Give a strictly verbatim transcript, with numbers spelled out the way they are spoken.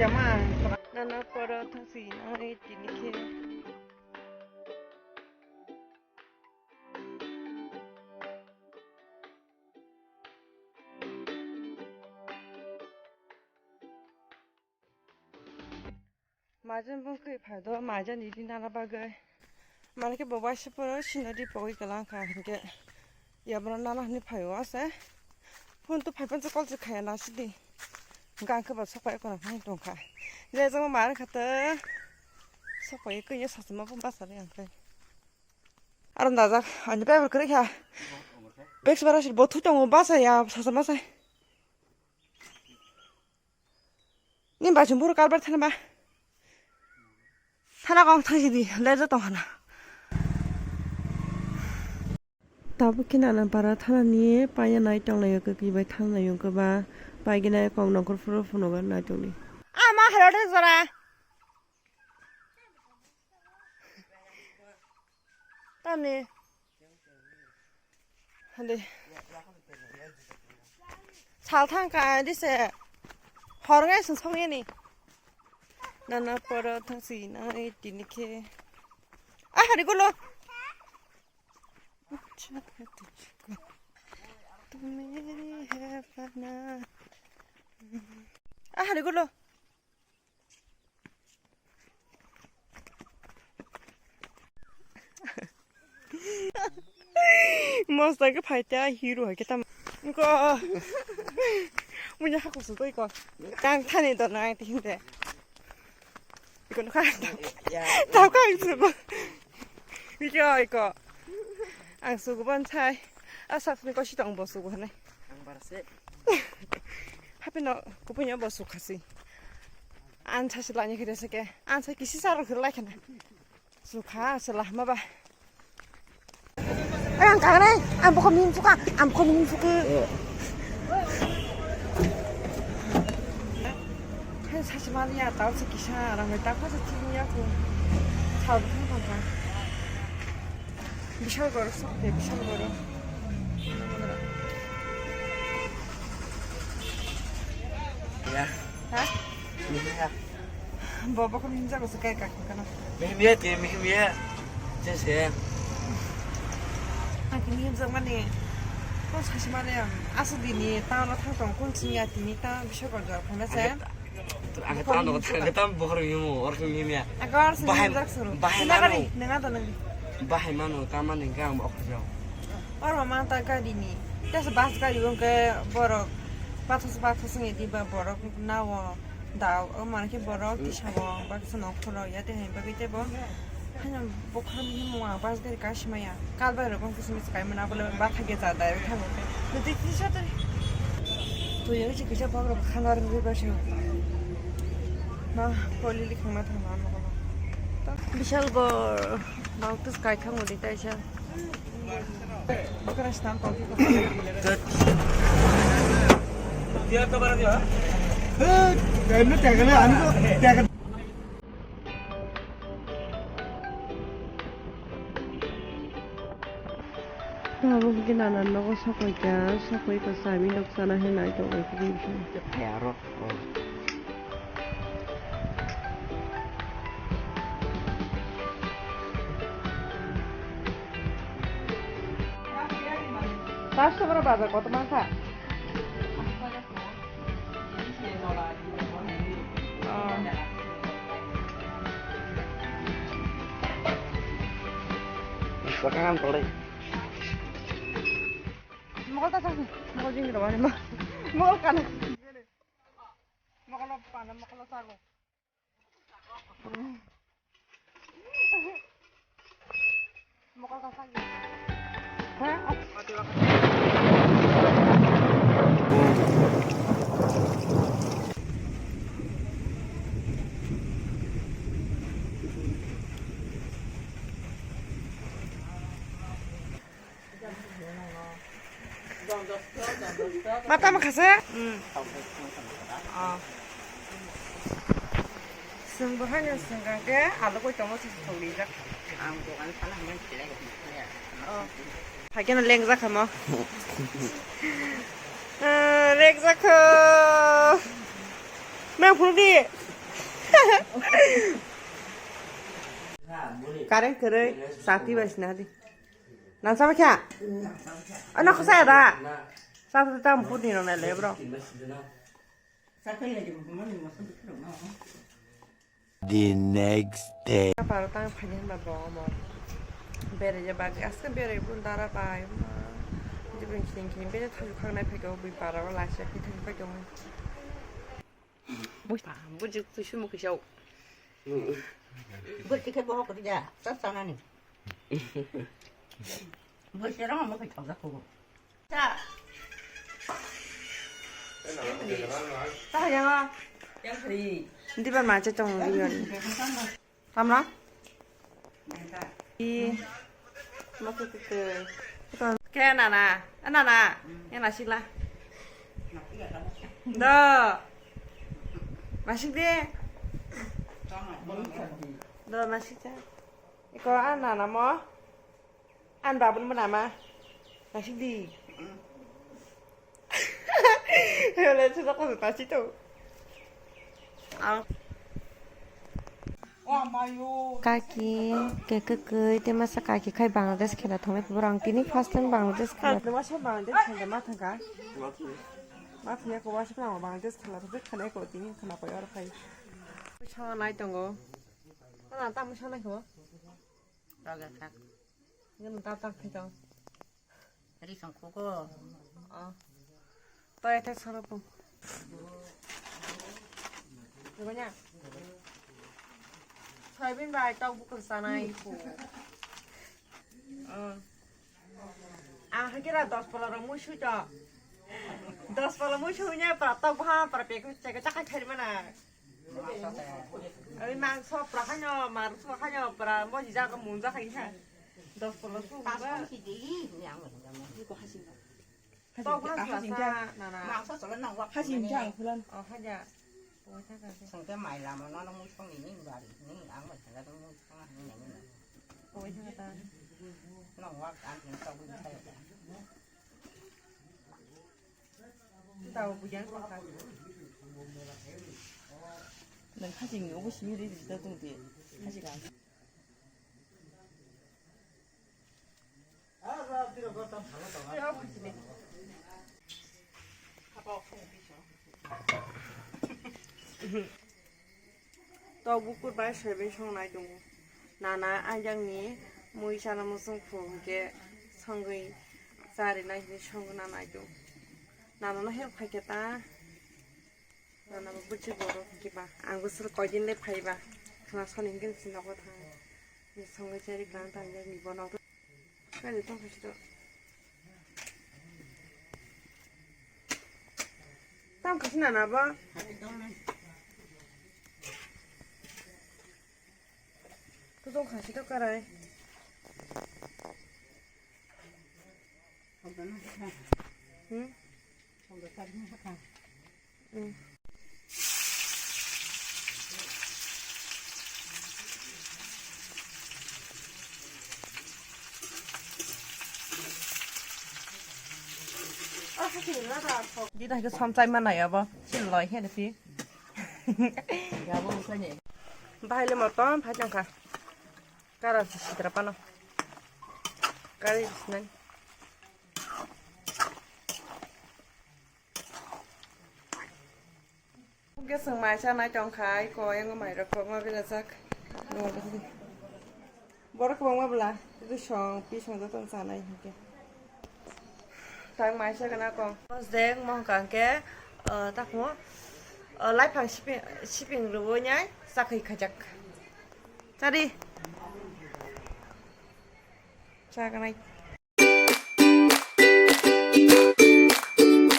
Jama ang. Nana poro thangsi nang tini khe. Majan bwkhwi phai do, majan idi nana bagwi. Mane khe bo waisa phoro sina di pogwi kwlang kha, hinkhe yabono nana hinwi phai o ase. Phone to phai pansa call se khaya na sidi. Gang khe ba sok phai kono phai tong kha. Je jama mar kha to sok phai khe ya sasma phone basa re ang khe. Aram dajak, ani paper kwrwi kha. Bag se bara sil bo thui tongo basa ya sasma sai. Ni bachung buru kalbar thana ba. Thana kong thang sidi, le jo tong hana. Tabuk khe nana para thana ni paya nai tong lai khe bai thang lai khe ba. Pai gina kong nongkhor phuru phunu ga nai tong ni. Ama haro de jora. Tamni. Hande. Sal thang ka dise. Hor ngai sung song yani. Nana poro thang si na tini khe. Ah, hari gulo. Acha, tu meri hai pana. Ah, hari gulo. Mosta ke phaita hero hai ke tam. Ko. Munya haku su koi ko. Kang thani do nang ti hinde. Ko no kha. Tau kang su. Bikyo iko. Ang sugu ban chai. A sap ni ko sitong bo sugu hane. Ang bar se. Hape no kupunya bo sukha si. An cha si lani khide se ke. An cha kisi sar khir lai khana. Sukha se lah ma ba. Ay ang kang nai. Ang bokho min suka. Ang bokho min suka. Hai sasi mali ya, tau se kisa rang bai tau se chini ya ku. Chal thang thang thang. Bishal goro sok de, bishal goro. Ya. Ha? Ini ya. Bobo ko minja ko se kai kak kana. Mihim ya, ti mihim ya. Jese. Ang kini minja mani. Ko sasi mali am. Asu dini ta na thang tong kun sini ya tini ta bishal goro jor kana se. Ang tano thangkhe tam bohrok yungo, orkhe yumya. Agor se bahai, nungjak suru. Bahai nunga mano. Gari, nunga da nungi. Bahai mano, tamani hingke ang okho jao. Oro manta gari ni. Tesa bus gari wngkhe borok pathos pathos wngya diba borok nao da o mankhe borok tisao baksa nongkhoro ya tei hai bagwi teibo. Hanya bokhorok ni mung ang bus gari kaisa maya. Kalbai rok wng kisu misu kaimani abo le batha ge ja direct thango. Nutui kisa tari. Tui yang si kisa bagra khana rwgwi ba se. Ma poli li khangna thangma amo kono. Bishal gor. Bautus kai khango di taisa. Bukra stam pau di ko. Dia to bara dia. Eh, kaimna tagale ani ko tagal. Tabuk hingke nana nogo sokoi kha, sokoi kha sami nok sana hai nai tongo khe bini. Hai aro. Customer bazar koto mangkha? Mokol ta sakni, mokol jingni rwani ma. Mokol kana. Mokol pana, mokol sago. Mata makhasa? Hmm. Oh. Sungbo haino sungkang khe alu koi tongmo se thok rijak. Ang dokan sana hwnwi khlai rok ya. Oh. Haikhe no lengjak kha mo. Ah, lengjak kha. Mang phunuk di. Current kwrwi, sati bai sina di. Nang sama kya? Ano khosaya da. Sati tam putni no na le bro. The next day. Paro tang phai hwnba bo omo. Bere je bagi aske bere bun dara pai. Jibin king king bere thaju khang nai phai ko bui para wala se ki thaju phai ko. Bui pa, bui juk tu shu mu kishau. Bui tikhe bohok ri ja, sab sana ni. Bui se rong mo kai thau ja ko. Di ba ma che tong di yon. Tamra? I. Ke nana, nana, ya nasik la. Do. Nasik de. Do nasik cha. Iko nana mo. An babun mana ma? Nasik di. Hela sudah kau tak situ. Ang. Kaki, ke kekei, te masa kaki khai Bangladesh khela thangwi borang tini first time Bangladesh khela. Masa Bangladesh khela ma thangka. Ma thangya ko wasa khela Bangladesh khela thangka khana ko tini khana ko yor khai. Sa nai tongo. Ana tam sa nai ko. Raga thak. Ngam tap tap khe tong. Ri song khugo. Oh. Toy attack soro pung. Gimana? Soybean bai tau bukur sanai ko. Oh. Ang hakira dos pala rong musu to. Dos pala musu nya pa tau bha para pe ko cheka chaka khari mana. Oi mangso pra khanyo, mangso khanyo, pra mo jija ko munja khai kha. Dos polo su ba. Pas kong si di, ni ang mo jama. Ni ko hasing ka. Tok ha hasing ka. Sa, na, na. Mangso solo nang wak. Hasing ka ang phulan. Oh, haja. Oh, sa ka. Song te mai lama no no mu song ni ni bari, ni ang mo jala no mu song ni ni. Oh, sa ka ta. Nang wak ang ni tok ni sa ya. Nang khajing ni obo simi ri ri da tong di. Khajing ang. Tok bukur bai soybean song nai tongo. Nana ajang ni mui sana musung phu hwnkhe songwi chari nai hwnwi songna nai tongo. Nana no help khai khe ta. Nana bo bwrwi borok hwnkhe ba. Ang bo sir koidin le phai ba. Khna soni hwnkhe si nogo thang. Ni songwi chari klan tang jak ni bono. Kani tong khachi to. Tam khachi nana bo. Kutong khachi to karai. Hmm? Hmm. Di dai ke somchai manai abo. Sil loi he de pi. Bahai le motom phai tong kha. Kara si sitra pano. Kari sinai. Hwnkhe chwng mai chanai tong kha, ai kok yango mai rok kokma belajak. Borok kwbangma bwla, twi song, pi song joto chanai hwnkhe. Tang mai cha gana kong. Bos dek mo hwnkha hwnkhe, ah, takmo, ah, laiphang siping, siping rwui nai chakhwi khaijak. Chadi. Chaganai.